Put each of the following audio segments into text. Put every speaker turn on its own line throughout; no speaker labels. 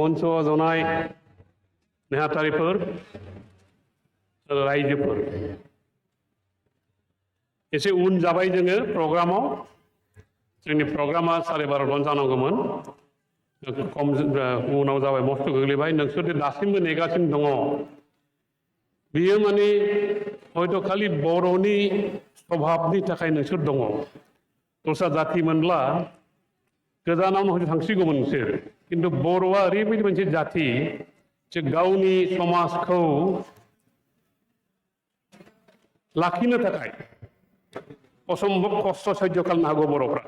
मनस'आव जनाय नेहाथारिफोर रायजोफोर एसे उन जाबाय जोङो प्रग्रामाव जोंनि प्रग्रामा 12:30 जानांगौमोन खम उनाव जाबाय मस्थ' गोग्लैबाय नोंसोर दासिमबो नेगासिनो दङ बियो माने हयथ' खालि बर'नि स्वभाबनि थाखाय नोंसोर दङ दस्रा जातिमोनब्ला गोजानावनो हयथ' थांसिगौमोन नोंसोर किन्तु बर'आ ओरैबायदि मोनसे जाति जे गावनि समाजखौ लाखिनो थाखाय असम्भब खस्थ' सह्य खालामनो हागौ बर'फ्रा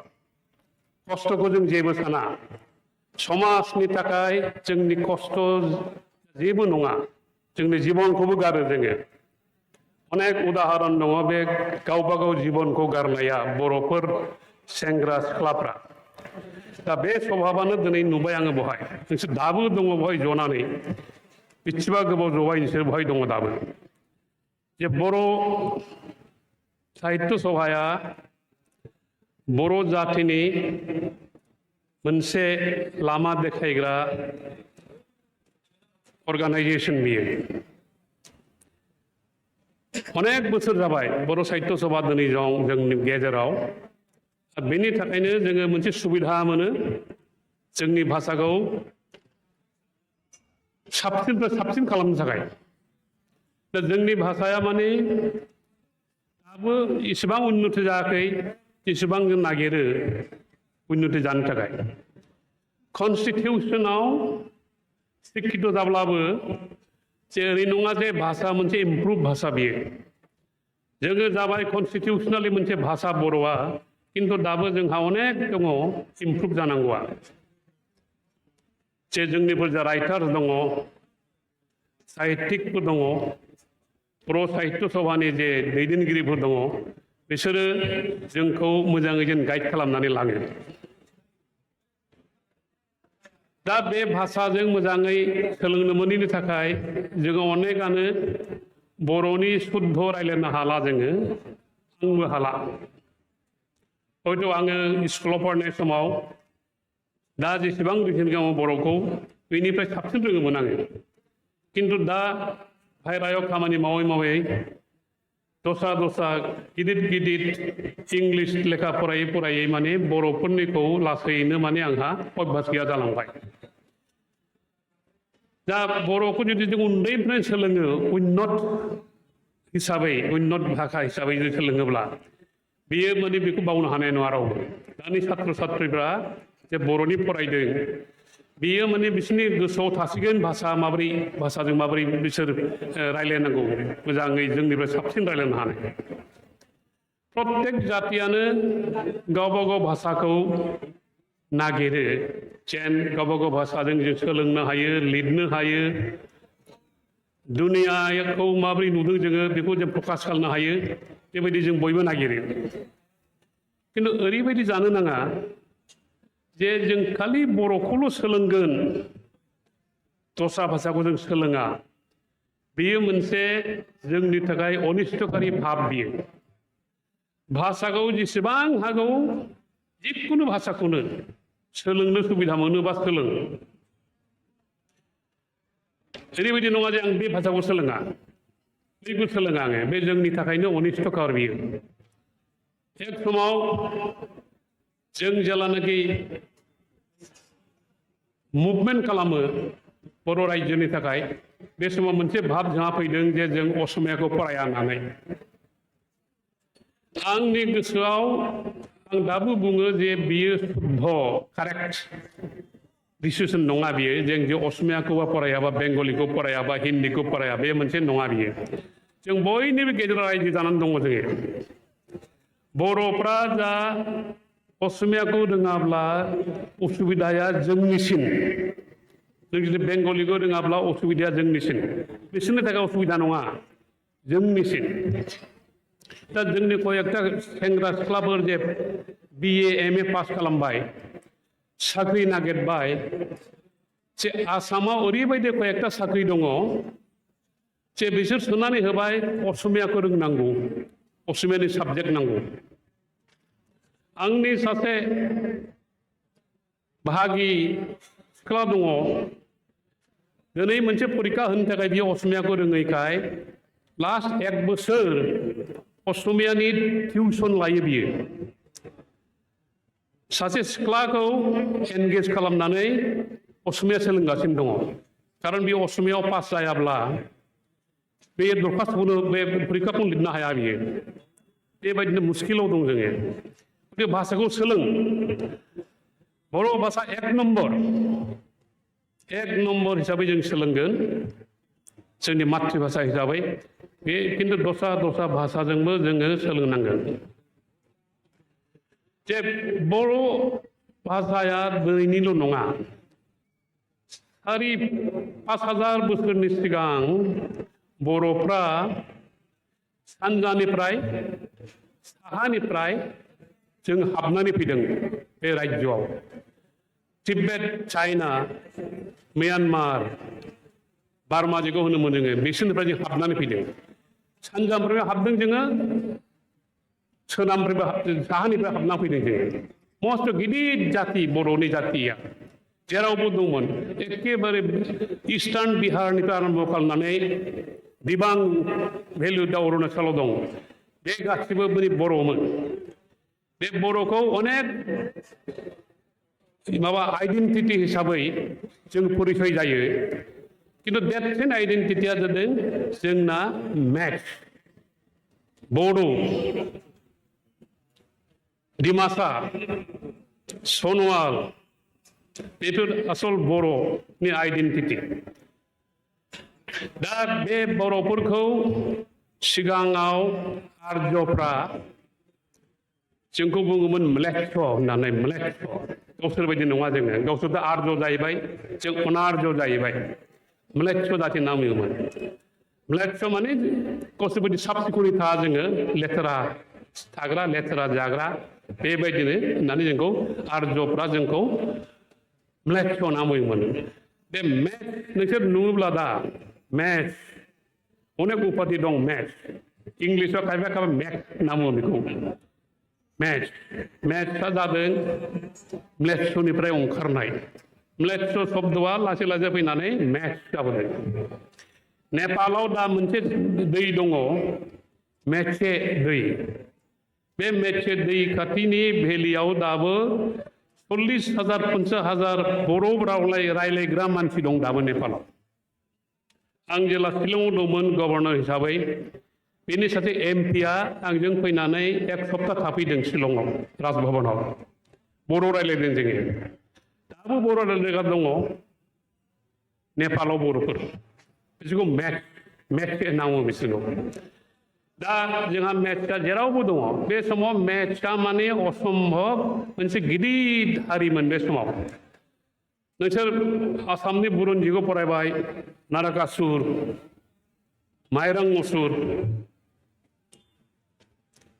खस्थ'खौ जों जेबो साना समाजनि थाखाय जोंनि खस्थ' जेबो नङा जोंनि जिबनखौबो गारो जोङो अनेक उदाहरन दङ बे गावबा गाव जिबनखौ गारनाया बर'फोर सेंग्रा सिख्लाफ्रा दा बे स्वभाबानो दिनै नुबाय आङो बहाय नोंसोर दाबो दङ बहाय जनानै बेसेबा गोबाव जबाय नोंसोर बहाय दङ दाबो जे बर' साहित्य सभाया बर' जातिनि मोनसे लामा देखायग्रा अर्गानाइजेसन बियो अनेक बोसोर जाबाय बर' साहित्य सभा दिनै दं जोंनि गेजेराव बेनि थाखायनो जोङो मोनसे सुबिदा मोनो जोंनि भाषाखौ साबसिननिफ्राय साबसिन खालामनो थाखाय दा जोंनि भाषाया माने दाबो इसेबां उन्नति जायाखै जेसेबां जों नागिरो उन्नति जानो थाखाय कनस्टिटिउसनाव शिक्षित जाब्लाबो जे ओरै नङा जे भाषा मोनसे इमप्रुभ भाषा बियो जोङो जाबाय कनस्टिटिउसनालि मोनसे भाषा बर'आ किन्तु दाबो जोंहा अनेक दङ इमप्रुभ जानांगौआ जे जोंनिफोर जा राइटार्स दङ साहित्यिकफोर दङ बर' साहित्य सभानि जे दैदेनगिरिफोर दङ बिसोरो जोंखौ मोजाङै जों गाइड खालामनानै लाङो दा बे भाषाजों मोजाङै सोलोंनो मोनैनि थाखाय जोङो अनेकानो बर'नि शुद्ध रायज्लायनो हाला जोङो आंबो हाला हयथ' आङो स्कुलाव फरायनाय समाव दा जेसेबां रोंगौ बर'खौ बेनिफ्राय साबसिन रोङोमोन आङो किन्तु दा बाहेरायाव खामानि मावै मावै दस्रा गिदिर गिदिर इंलिश लेखा फरायै माने बर'फोरनिखौ लासैनो माने आंहा अभ्यास गैया जालांबाय दा बर'खौ जुदि जों उन्दैनिफ्रायनो सोलोङो उन्नत हिसाबै उन्नत भाषा हिसाबै जुदि सोलोङोब्ला बेयो माने बेखौ बावनो हानाय नङा रावबो दानि छात्र छात्रीफ्रा जे बर'नि फरायदों बेयो माने बिसोरनि गोसोआव थासिगोन भाषाजों माबोरै बिसोर रायज्लायनांगौ मोजाङै जोंनिफ्राय साबसिन रायज्लायनो हानाय प्रत्येक जातियानो गावबा गाव भाषाखौ नागिरो जेन गावबा गाव भाषाजों जों सोलोंनो हायो लिरनो हायो दुनियाखौ माबोरै नुदों जोङो बेखौ जों प्रकाश खालामनो हायो बेबायदि जों बयबो नागिरो किन्तु ओरैबायदि जानो नाङा जे जों खालि बर'खौल' सोलोंगोन दस्रा भाषाखौ जों सोलोङा बेयो मोनसे जोंनि थाखाय अनिष्टकारि भाब बियो भाषाखौ जेसेबां हागौ जिखुनु भाषाखौनो सोलोंनो सुबिदा मोनोबा सोलों ओरैबायदि नङा जे आं बे भाषाखौ सोलोङा बेखौ सोलोङा आङो बे जोंनि थाखायनो अनिष्टकार बियो एक समाव जों जेलानाखि मुभमेन्ट खालामो बर' रायजोनि थाखाय बे समाव मोनसे भाब जोंहा फैदों जे जों असमियाखौ फराया होननानै आंनि गोसोआव आं दाबो बुङो जे बियो शुद्ध कारेक्ट डिसिसन नङा बियो जों जे असमियाखौबा फरायाबा बेंगलिखौ फरायाबा हिन्दीखौ फराया बे मोनसे नङा बियो जों बयनिबो गेजेराव रायजो जानानै दङ जोङो बर'फ्रा दा असमियाखौ रोङाब्ला उसुबिदाया जोंनिसिन जों जुदि बेंगलिखौ रोङाब्ला उसुबिदाया जोंनिसिन बिसोरनि थाखाय उसुबिदा नङा जोंनिसिन दा जोंनि कयेकटा सेंग्रा सिख्लाफोर जे BA MA पास खालामबाय साख्रि नागिरबाय जे आसामाव ओरैबायदि कयेकटा साख्रि दङ जे बिसोर सोनानै होबाय असमियाखौ रोंनांगौ असमियानि साबजेक्ट नांगौ आंनि सासे बाहागि सिख्ला दङ दिनै मोनसे परिखा होनो थाखाय बियो असमियाखौ रोङैखाय लास्ट 1 बोसोर असमियानि टिउसन लायो बियो सासे सिख्लाखौ एनगेज खालामनानै असमिया सोलोंगासिनो दङ खारन बे असमियाव पास जायाब्ला बे दरखास्तखौनो बे परिखाखौ लिरनो हाया बियो बेबायदिनो मुस्किलाव दं जोङो बे भाषाखौ सोलों बर' भाषा 1 नम्बर हिसाबै जों सोलोंगोन जोंनि मातृभाषा हिसाबै बे खिन्थु दस्रा भाषाजोंबो जोङो सोलोंनांगोन जे बर' भाषाया दिनैनिल' नङा 4,000-5,000 बोसोरनि सिगां बर'फ्रा सानजानिफ्राय साहानिफ्राय जों हाबनानै फैदों बे रायजोआव तिब्बेत चाइना म्यानमार बार्मा जेखौ होनोमोन जोङो बिसोरनिफ्राय जों हाबनानै फैदों सानजानिफ्राय हाबदों जोङो सोनाबनिफ्राय साहानिफ्राय हाबना फैदों जोङो मस्त गिदिर जाति बर'नि जातिया जेरावबो दंमोन एखेबारे इस्टार्न बिहारनिफ्राय आरम्भ खालामनानै दिबां भेलु दा अरुणाचलाव दं बे गासिबो बर'मोन बे बर'खौ अनेक माबा आइडेन्टिटि हिसाबै जों परिचय जायो किन्तु देरसिन आइडेन्टिटिया जादों जोंना मेक्स बड' डिमासा सनवाल बेफोर आसल बर'नि आइडेन्टिटि दा बे बर'फोरखौ सिगाङाव आर्यफ्रा जोंखौ बुङोमोन म्लेच्छ होननानै म्लेच्छ गावसोर बायदि नङा जोङो गावसोर आर्य जाहैबाय जों अनार्य जाहैबाय म्लेच्छ जाति होनना बुङोमोन म्लेच्छ माने गावसोर बायदि साब सिखुनै थाया जोङो लेथ्रा थाग्रा लेथ्रा जाग्रा बेबायदिनो होननानै जोंखौ आर्यफ्रा जोंखौ म्लेच्छ होनना बुङोमोन बे मेच नोंसोर नुयोब्ला दा मेच अनेक उपाधि दं मेच इंलिसाव खायफा मेक होनना बुङो बेखौ मेचआ जादों म्लेच्छनिफ्राय ओंखारनाय म्लेच्छ शब्दआ लासै लासै फैनानै मेच जाबोदों नेपालाव दा मोनसे दै दङ मेचे दै बे मेचे दै खाथिनि भेलियाव दाबो 40,000 50,000 बर' राव रायलायग्रा मानसि दं दाबो नेपालाव आं जेला शिलंआव दंमोन गभर्नर हिसाबै बेनि सासे एमपिआ आंजों फैनानै 1 सप्ता थाफैदों शिलंआव राजभवनाव बर' रायलायदों जोङो दाबो बर' रायलायग्रा दङ नेपालाव बर'फोर बिसोरखौ मेच होनना बुङो बिसोरखौ दा जोंहा मेचआ जेरावबो दङ बे समाव मेचआ माने असम्भब मोनसे गिदिर हारिमोन बे समाव नोंसोर आसामनि बुरन्जिखौ फरायबाय नाराकासुर माइरां मुसुर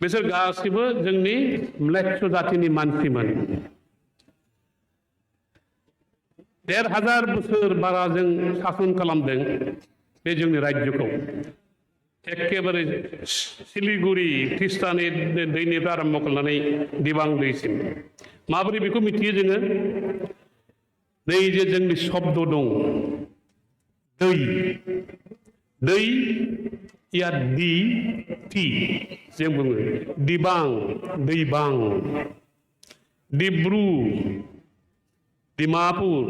बिसोर गासिबो जोंनि म्लेच्छ जातिनि मानसिमोन 1,500 बोसोर बारा जों सासन खालामदों बे जोंनि रायजोखौ एखेबारे सिलिगुरि तिस्तानि दैनिफ्राय आरम्भ खालामनानै दिबां दैसिम माबोरै बेखौ मिथियो जोङो नै जे जोंनि शब्द दं दै या दि टि जों बुङो दिबां दैबां डिब्रु डिमापुर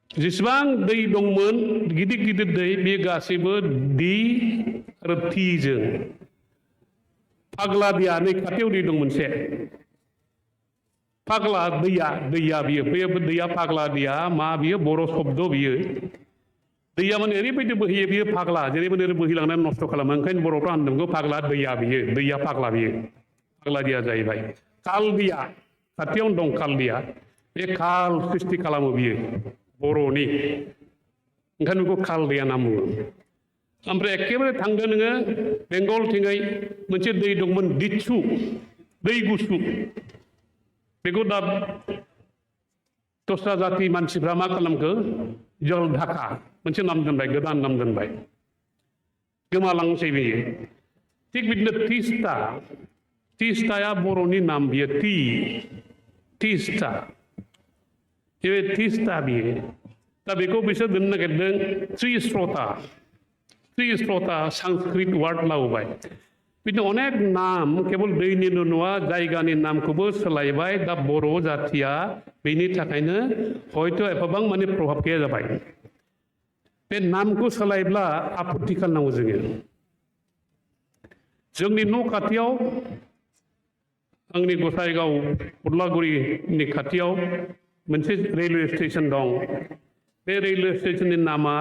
जेसेबां दै दंमोन गिदिर गिदिर दै बे गासैबो दि आरो टिजों फाग्ला दिया नै खाथियाव दै दं मोनसे फाग्ला दैया बियो बे दैया फाग्ला दिया मा बियो बर' शब्द बियो दैया माने ओरैबायदि बोहैयो बियो फाग्ला जेरैबायदि ओरै बोहैलांनानै नस्थ' खालामो ओंखायनो बर'फ्रा होनदों फाग्ला दैया बियो दैया फाग्ला बियो फाग्ला दिया जाहैबाय काल दिया खाथियावनो दं काल दिया बे काल सृष्टि खालामो बियो बर'नि ओंखायनो बेखौ काल दिया होनना बुङो ओमफ्राय एखेबारे थांदो नोङो बेंगलथिङै मोनसे दै दंमोन दित्सु दै गुसु बेखौ दा दस्रा जाति मानसिफ्रा मा खालामखो जल ढाका मोनसे नाम दोनबाय गोदान नाम दोनबाय गोमालांसै बियो थिग बिदिनो तिस्ताया बर'नि नाम बियो तिस्ता बे तिस्ता बियो दा बेखौ बिसोर दोननो नागिरदों त्रिस्रता संस्कृत वार्ड लाबोबाय बिदिनो अनेक नाम केवल दैनिल' नङा जायगानि नामखौबो सोलायबाय दा बर' जाथिया बेनि थाखायनो हयथ' एफाबां माने प्रभाब गैया जाबाय बे नामखौ सोलायब्ला आपत्ति खालामनांगौ जोंनि न' खाथियाव आंनि गसाइगाव उदलागुरिनि खाथियाव मोनसे रेलवे स्टेशन दं बे रेलवे स्टेशननि नामा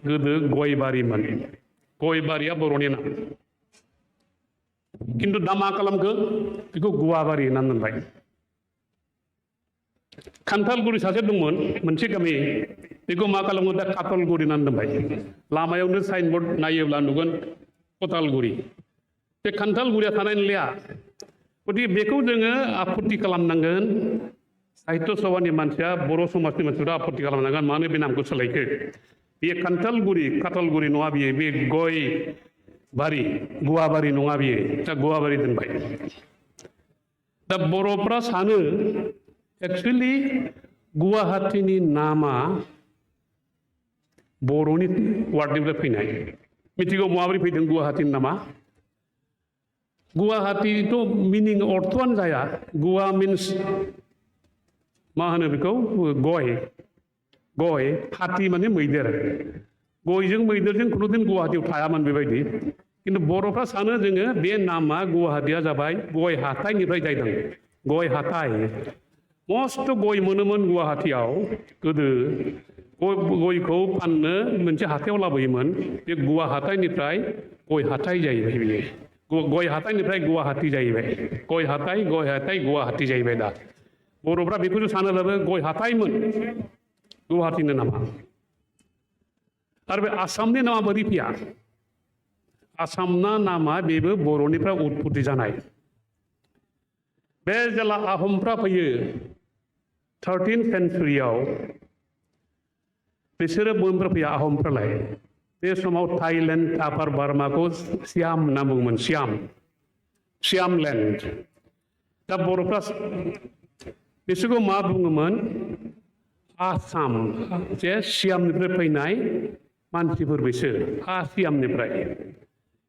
गोदो गयबारिमोन गयबारिया बर'नि नाम किन्तु दा मा खालामखो बेखौ गुवाबारि होननानै दोनबाय खान्थालगुरि सासे दंमोन मोनसे गामि बेखौ मा खालामो दा कातलगुरि होननानै दोनबाय लामायावनो साइनबर्ड नायोब्ला नुगोन कतालगुरि बे खान्थालगुरिया थानाय नंलिया गतिके बेखौ जोङो आपत्ति खालामनांगोन साहित्य सभानि मानसिया बर' समाजनि मानसिफ्रा आपत्ति खालामनांगोन मानो बे नामखौ सोलायखो बेयो खान्थालगुरि कातलगुरि नङा बियो बे गय बारि गुवाबारि नङा बियो दा गुवाबारि दोनबाय दा बर'फ्रा सानो एक्चुअली गुवाहाटीनि नामा बर'नि वार्डनिफ्राय फैनाय मिथिगौ माबोरै फैदों गुवाहाटीनि नामा गुवाहाटीथ' मिनिं अर्थआनो जाया गुवा मिन्स मा होनो बेखौ गय हाथी माने मैदेर गयजों मैदेरजों खुनुदिन गुवाहाटीयाव थायामोन बेबायदि किन्तु बर'फ्रा सानो जोङो बे नामा गुवाहाटीया जाबाय गय हाथाइनिफ्राय जादों गय हाथाइ मस्त गय मोनोमोन गुवाहाटीयाव गोदो गयखौ फाननो मोनसे हाथायाव लाबोयोमोन बे गुवा हाथाइनिफ्राय गय हाथाइ जाहैबाय बेयो गय हाथाइनिफ्राय गुवाहाटी जाहैबाय गय हाथाइ गुवाहाटी जाहैबाय दा बर'फ्रा बेखौसो सानोब्लाबो गय हाथाइमोन गुवाहाटीनि नामा आरो बे आसामनि नामा बोरै फैया आसामना नामा बेबो बर'निफ्राय उत्पत्ति जानाय बे जेला आहमफ्रा फैयो 13th सेन्चुरियाव बिसोरो बयनिफ्राय फैया आहमफ्रालाय बे समाव थाइलेण्ड आपार बार्माखौ सियाम होनना बुङोमोन सियाम लेण्ड दा बर'फ्रा बिसोरखौ मा बुङोमोन आसाम जे सियामनिफ्राय फैनाय मानसिफोर बिसोर आसियामनिफ्राय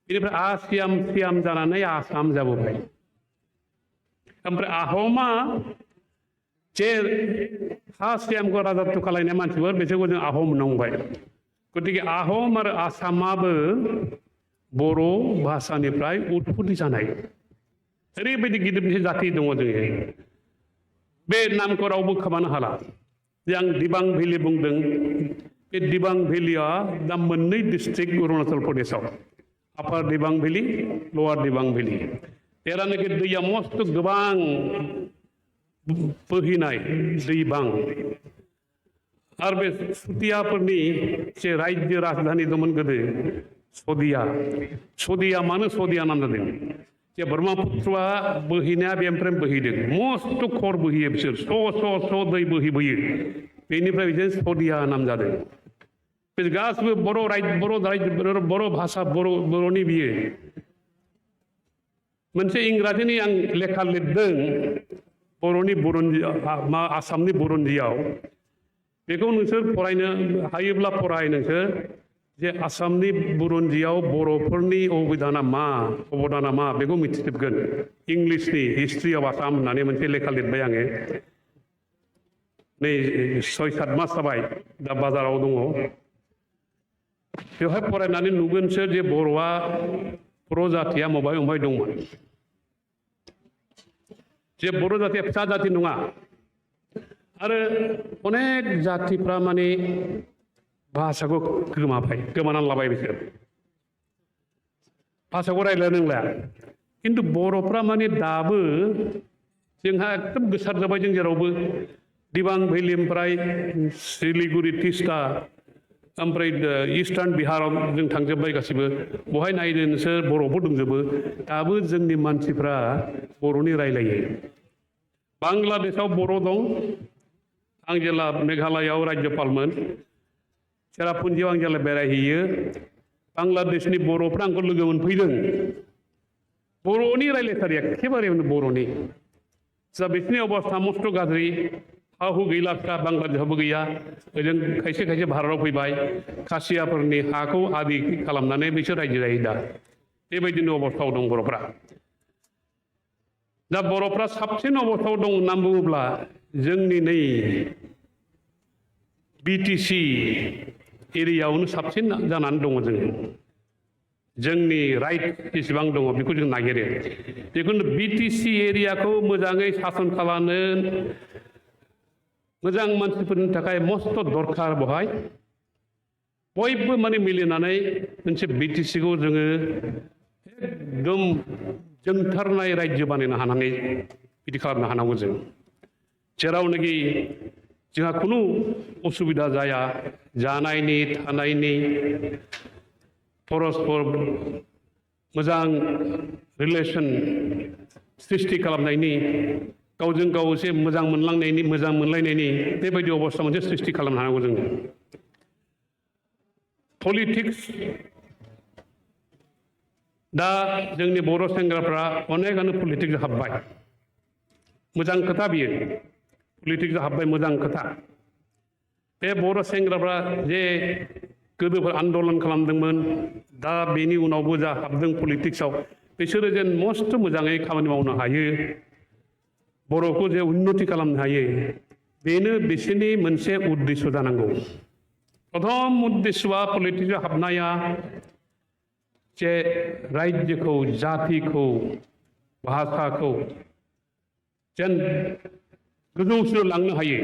बेनिफ्राय सियाम जानानै आसाम जाबोबाय ओमफ्राय आहमा जे सियामखौ राजत्व खालायनाय मानसिफोर बिसोरखौ जों आहम नंबाय गतिके आहम आरो आसामाबो बर' भाषानिफ्राय उत्पत्ति जानाय ओरैबायदि गिदिर मोनसे जाथि दङ जोङो बे नामखौ रावबो खोमानो हाला जे आं दिबां भेलि बुंदों बे दिबां भेलिया दा मोननै डिस्ट्रिक्ट अरुणाचल प्रदेशआव आपार दिबां भेलि लवार दिबां भेलि जेरावनाखि दैया मस्त गोबां बोहैनाय दैबां आरो बे सुतियाफोरनि जे रायजो राजधानि दंमोन गोदो सदिया मानो सदिया नाम जादों जे ब्रह्मपुत्रआ बोहैनाया बेनिफ्राय बोहैदों मस्त खर बोहैयो बिसोर स' दै बोहैबोयो बेनिफ्राय बिदिनो सदिया नाम जादों बे गासिबो बर' भाषा बर'नि बियो मोनसे इंराजिनि आं लेखा लिरदों बर'नि आसामनि बुरन्जियाव बेखौ नोंसोर फरायनो हायोब्ला फराय नोंसोर जे आसामनि बुरन्जियाव बर'फोरनि अबदाना मा बेखौ मिथिजोबगोन इंलिसनि हिस्ट्रि अफ आसाम होननानै मोनसे लेखा लिरबाय आङो नै 6-7 मास जाबाय दा बाजाराव दङ बेवहाय फरायनानै नुगोनसो जे बर' जातिया मबाय दंमोन जे बर' जातिया फिसा जाति नङा आरो अनेक जातिफ्रा माने भाषाखौ गोमानानै लाबाय बिसोर भाषाखौ रायज्लायनो रोंला खिन्थु बर'फ्रा माने दाबो जोंहा एकदम गोसार जाबाय जों जेरावबो दिबां भेलिनिफ्राय सिलिगुरि तिस्ता ओमफ्राय इस्टार्न बिहाराव जों थांजोब्बाय गासिबो बहाय नायदो नोंसोर बर'फोर दंजोबो दाबो जोंनि मानसिफ्रा बर'नि रायलायो बांलादेशआव बर' दं आं जेला मेघालयआव राज्यपालमोन सेरापुन्जियाव आं जेला बेरायहैयो बांलादेशनि बर'फ्रा आंखौ लोगो मोनफैदों बर'नि रायलायथारो एखेबारे बर'नि जा बिसोरनि अबस्था मस्थ' गाज्रि हा हु गैलाफ्रा बांग्लादेशआवबो गैया ओजों खायसे खायसे भारताव फैबाय खासियाफोरनि हाखौ आदि खालामनानै बिसोर रायजो जायो दा बेबायदिनो अबस्थायाव दं बर'फ्रा दा बर'फ्रा साबसिन अबस्थायाव दं होननानै बुङोब्ला जोंनि नै बिटिसि एरियायावनो साबसिन जानानै दङ जोङो जोंनि राइट जेसेबां दङ बेखौ जों नागिरो बेखौनो बिटिसि एरियाखौ मोजाङै सासन खालामनो मोजां मानसिफोरनि थाखाय मस्त दरखार बहाय बयबो माने मिलिनानै मोनसे बिटिसिखौ जोङो एकदम जोंथारनाय रायजो बानायनो हानानै बिदि खालामनो हानांगौ जों जेरावनाखि जोंहा खुनु असुबिदा जाया जानायनि थानायनि परस्पर मोजां रिलेसन सृष्टि खालामनायनि गावजों गाव एसे मोजां मोनलांनायनि मोजां मोनलायनायनि बेबायदि अबस्था मोनसे सृष्टि खालामनो हानांगौ जोङो पलिटिक्स दा जोंनि बर' सेंग्राफ्रा अनेकानो पलिटिक्स हाबबाय मोजां खोथा बियो पलिटिक्स हाबबाय मोजां खोथा बे बर' सेंग्राफ्रा जे गोदोफोर आन्दलन खालामदोंमोन दा बेनि उनावबो जा हाबदों पलिटिक्सआव बिसोरो जेन मस्त मोजाङै खामानि मावनो हायो बर'खौ जे उन्नति खालामनो हायो बेनो बिसोरनि मोनसे उद्देश्य जानांगौ प्रथम उद्देश्यआ पलिटिक्सआव हाबनाया जे रायजोखौ जातिखौ भाषाखौ जेन गोजौसिनाव लांनो हायो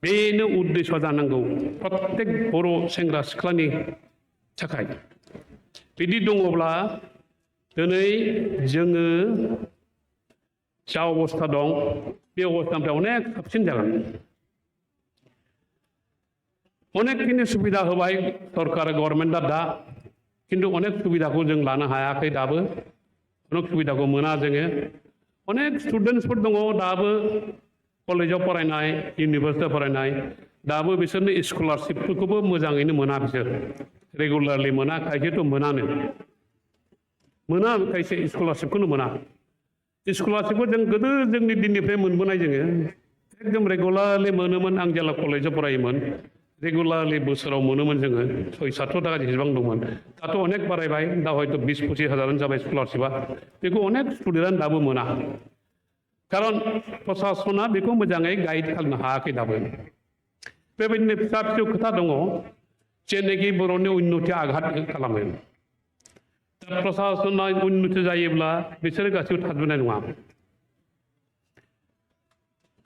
बेनो उद्देश्य जानांगौ प्रत्येक बर' सेंग्रा सिख्लानि थाखाय बिदि दङब्ला दिनै जोङो जा अबस्था दं बे अबस्थानिफ्राय अनेक साबसिन जागोन अनेकखिनि सुबिदा होबाय सरकार गभर्नमेन्टआ दा खिन्थु अनेक सुबिदाखौ जों लानो हायाखै दाबो अनेक सुबिदाखौ मोना जोङो अनेक स्टुडेन्टसफोर दङ दाबो कलेजाव फरायनाय इउनिभार्सिटियाव फरायनाय दाबो बिसोरनो स्कलारशिपफोरखौबो मोजाङैनो मोना बिसोर रेगुलारलि मोना खायसेथ' मोना खायसे स्कलारशिपखौनो मोना स्कलारशिपखौ जों गोदो जोंनि दिननिफ्राय मोनबोनाय जोङो एकदम रेगुलारलि मोनोमोन आं जेला कलेजाव फरायोमोन रेगुलारलि बोसोराव मोनोमोन जोङो 600-700 थाखा जेसेबां दंमोन दाथ' अनेक बारायबाय दा हयथ' 20-25 हाजारानो जाबाय स्कलारशिपआ बेखौ अनेक स्टुडेन्टआनो दाबो मोना खारन प्रसासना बेखौ मोजाङै गाइड खालामनो हायाखै दाबो बेबायदिनो फिसा फिसौ खोथा दङ जेनोखि बर'नि उन्नति आघात खालामो दा प्रसासना उन्नति जायोब्ला बिसोरो गासिबो थाजोबनाय नङा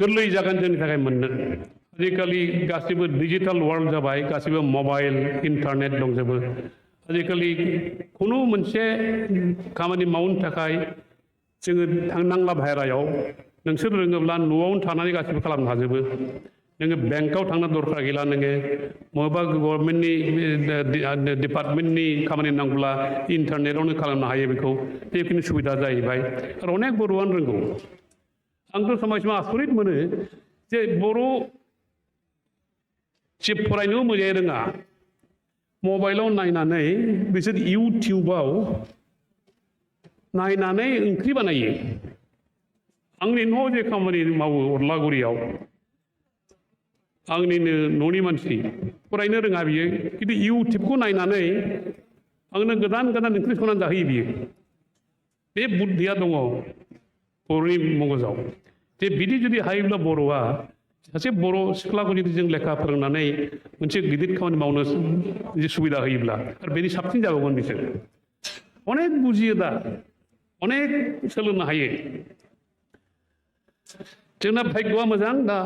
गोरलै जागोन जोंनि थाखाय मोननो आजिखालि गासिबो डिजिटेल वर्ल्ड जाबाय गासिबो मबाइल इन्टारनेट दंजोबो आजिखालि खुनु मोनसे खामानि मावनो थाखाय जोङो थांनांला बाहेरायाव नोंसोर रोङोब्ला न'आवनो थानानै गासिबो खालामनो हाजोबो नोङो बेंकआव थांनो दरखार गैला नोङो बबेबा गभर्नमेन्टनि डिपार्टमेन्टनि खामानि नांगौब्ला इन्टारनेटआवनो खालामनो हायो बेखौ बेखिनि सुबिदा जाहैबाय आरो अनेक बर'आनो रोंगौ आंथ' समाय समाय आसरित मोनो जे बर' जे फरायनो मोजाङै रोङा मबाइलाव नायनानै बिसोर इउटिउबाव नायनानै ओंख्रि बानायो आंनि न'आव जे खामानि मावो अरलागुरियाव आंनिनो न'नि मानसि फरायनो रोङा बियो खिन्थु इउटिउबखौ नायनानै आंनो गोदान गोदान ओंख्रि संनानै जाहोयो बियो बे बुद्धिया दङ बर'नि मगजाव जे बिदि जुदि हायोब्ला बर'आ सासे बर' सिख्लाखौ जुदि जों लेखा फोरोंनानै मोनसे गिदिर खामानि मावनो जे सुबिदा होयोब्ला आरो बेनि साबसिन जाबावगोन बिसोर अनेक बुजियो दा अनेक सोलोंनो हायो जोंना भाग्यआ मोजां दा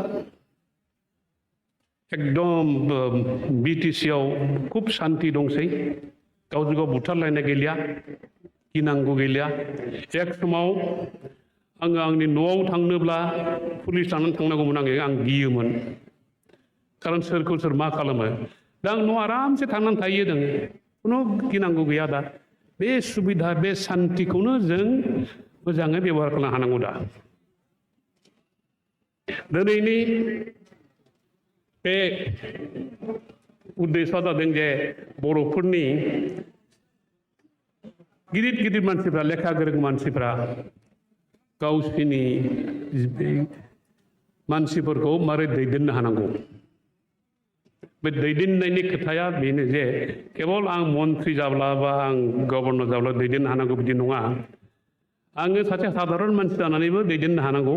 एकदम बिटिसिआव खुब शान्ति दंसै गावजों गाव बुथारलायनाय गैलिया गिनांगौ गैलिया एक समाव आङो आंनि न'आव थांनोब्ला पुलिस लानानै थांनांगौमोन आं गियोमोन खारन सोरखौ सोर मा खालामो दा आं न'आव आरामसे थांनानै थायो जों खुनु गिनांगौ गैया दा बे सुबिदा बे शान्तिखौनो जों मोजाङै बेबहार खालामनो हानांगौ दा दिनैनि बे उद्देश्यआ जादों जे बर'फोरनि गिदिर गिदिर मानसिफ्रा लेखा गोरों मानसिफ्रा गावसिनि मानसिफोरखौ मारै दैदेननो हानांगौ बे दैदेननायनि खोथाया बेनो जे केवल आं मन्त्रि जाब्ला बा आं गभर्नर जाब्ला दैदेननो हानांगौ बिदि नङा आङो सासे साधारन मानसि जानानैबो दैदेननो हानांगौ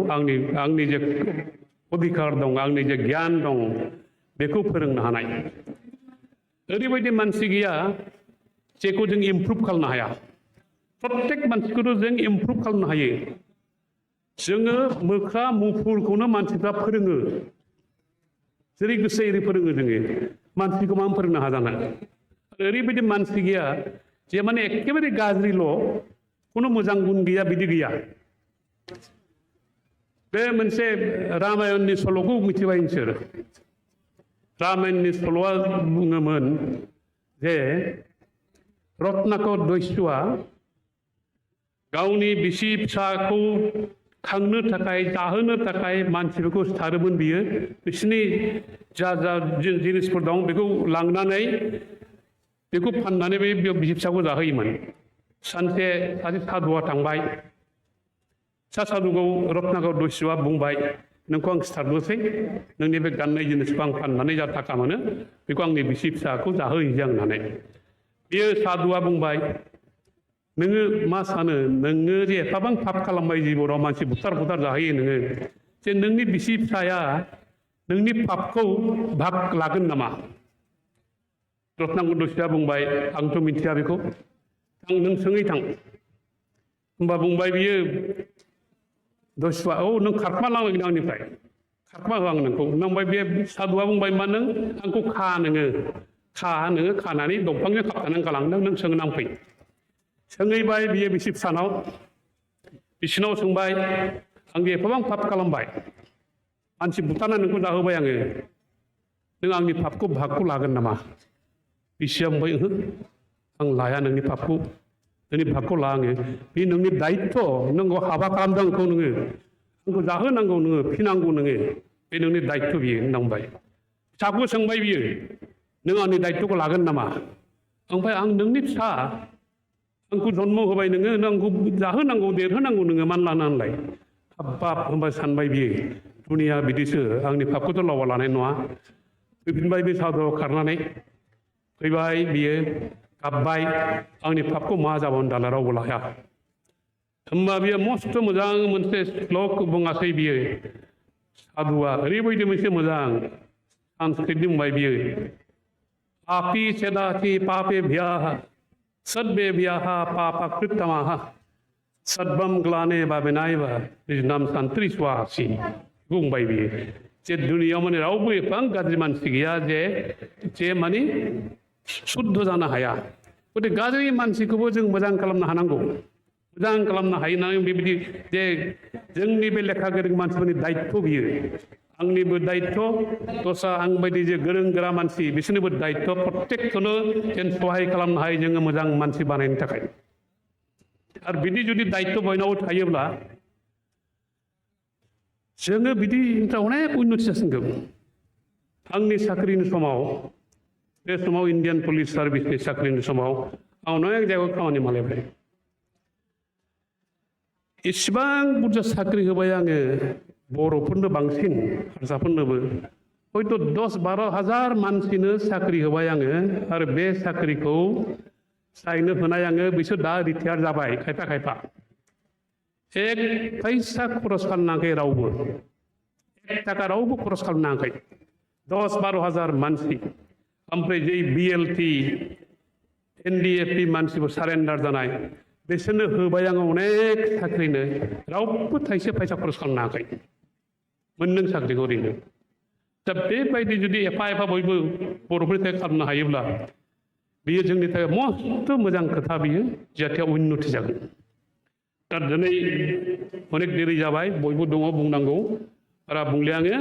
आंनि जे अधिकार दं आंनि जे गियान दं बेखौ फोरोंनो हानाय ओरैबायदि मानसि गैया जेखौ जों इमप्रुभ खालामनो हाया प्रत्येक मानसिखौथ' जों इमप्रुभ खालामनो हायो जोङो मोख्रा मुफुरखौनो मानसिफ्रा फोरोङो जेरै गोसो एरै फोरोङो जोङो मानसिखौ मा फोरोंनो हाजानो ओरैबायदि मानसि गैया जे माने एखेबारे गाज्रिल' खुनु मोजां गुन गैया बिदि गैया बे मोनसे रामायणनि सल'खौ मिथिबाय नोंसोर रामायणनि सल'आ बुङोमोन जे रत्नाकर दस्युआ गावनि बिसि फिसाखौ खांनो थाखाय जाहोनो थाखाय मानसिफोरखौ सिथारोमोन बियो बिसोरनि जा जिनिसफोर दं बेखौ लांनानै बेखौ फाननानै बे बिसि फिसाखौ जाहोयोमोन सानसे सासे साधुआ थांबाय साधुखौ रत्नाकर दस्युआ बुंबाय नोंखौ आं सिथारनोसै नोंनि बे गाननाय जिनिसखौ आं फाननानै जा थाखा मोनो बेखौ आंनि बिसि फिसाखौ जाहोहैयो आं होननानै बेयो साधुआ बुंबाय नोङो मा सानो नोङो जे एफाबां पाप खालामबाय जिबनाव मानसि बुथार जाहोयो नोङो जे नोंनि बिसि फिसाया नोंनि पापखौ भाग लागोन नामा रत्नाकर दस्युआ बुंबाय आंथ' मिथिया बेखौ नों सोङै थां होमबा बुंबाय बियो दस्युआ औ नों खारखोमा लांगोन आंनिफ्राय खारखोमा हो आं नोंखौ नांबाय बे साधुआ बुंबाय मा नों आंखौ नोङो खानानै दंफांजों खाबथानानै गालांदों नों सोंनांफै सोङैबाय बियो बिसि फिसानाव बिसिनाव सोंबाय आं एफाबां पाप खालामबाय मानसि बुथारना नोंखौ जाहोबाय आङो नों आंनि पापखौ भागखौ लागोन नामा बिसिया बुंबाय ओहो आं लाया नोंनि पापखौ नोंनि भागखौ ला आङो बे नोंनि दायित्व नोंखौ हाबा खालामदों आंखौ नोङो आंखौ जाहोनांगौ नोङो फिनांगौ नोङो बे नोंनि दायित्व बियो होनना बुंबाय फिसाखौ सोंबाय बियो नों आंनि दायित्वखौ लागोन नामा ओमफ्राय आं नोंनि फिसा आंखौ जन्म होबाय नोङो आंखौ जाहोनांगौ देरहोनांगौ नोङो मान लानानैलाय हाब्बाब होनबा सानबाय बियो दुनिया बिदिसो आंनि पापखौथ' लावा लानाय नङा फैफिनबाय बे साधुआव खारनानै फैबाय बियो गाबबाय आंनि पापखौ मा जाबावनो दाला रावबो लाया होमबा बियो मस्थ' मोजां मोनसे श्लक बुङासै बियो साधुआ ओरैबायदि मोनसे मोजां संस्कृतनि बुंबाय बियो आपि सेदाचि पापे भ्याः सद्भे भ्याः पापकृतमाः सद्भम ग्लाने बाबेनायबा बिजनाम सान्त्रि स्वासि बुंबाय बियो जे दुनियाव माने रावबो एफां गाज्रि मानसि गैया जे माने शुद्ध जानो हाया गथे गाज्रि मानसिखौबो जों मोजां खालामनो हानांगौ मोजां खालामनो हायो होननानै बेबायदि जे जोंनि बे लेखा गोरों मानसिफोरनि दायित्व बियो आंनिबो दायित्व दस्रा आं बायदि जे गोरों गोरा मानसि बिसोरनिबो दायित्व प्रत्येकखौनो जेन सहाय खालामनो हायो जोङो मोजां मानसि बानायनो थाखाय आरो बिदि जुदि दायित्व बयनावबो थायोब्ला जोङो बिदि अनेक उन्नति जासिगौ आंनि साख्रिनि समाव बे समाव इन्डियान पुलिस सार्भिसनि साख्रिनि समाव आं अनेक जायगायाव खामानि मावलायबाय इसिबां बुरजा साख्रि होबाय आङो बर'फोरनो बांसिन हारसाफोरनोबो हयथ' 10-12 हाजार मानसिनो साख्रि होबाय आङो आरो बे साख्रिखौ जायनो होनाय आङो बिसोर दा रिटायार जाबाय खायफा एक फैसा खरस खालामनाङाखै रावबो एक थाखा रावबो खरस खालामनाङाखै 10-12 हाजार मानसि ओमफ्राय जे BLT NDFP मानसिफोर सारेन्डार जानाय बिसोरनो होबाय आङो अनेक साख्रिनो रावबो थाइसे फैसा खरस खालामनाङाखै मोनदों साख्रिखौ ओरैनो दा बेबायदि जुदि एफा बयबो बर'फोरनि थाखाय खालामनो हायोब्ला बियो जोंनि थाखाय मस्थ' मोजां खोथा बियो जाहाथे उन्नति जागोन दा दिनै अनेक देरि जाबाय बयबो दङ बुंनांगौ बारा बुंले आङो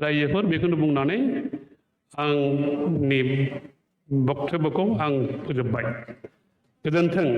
रायजोफोर बेखौनो बुंनानै आंनि बक्तब्यखौ आं फोजोबबाय गोजोन्थों।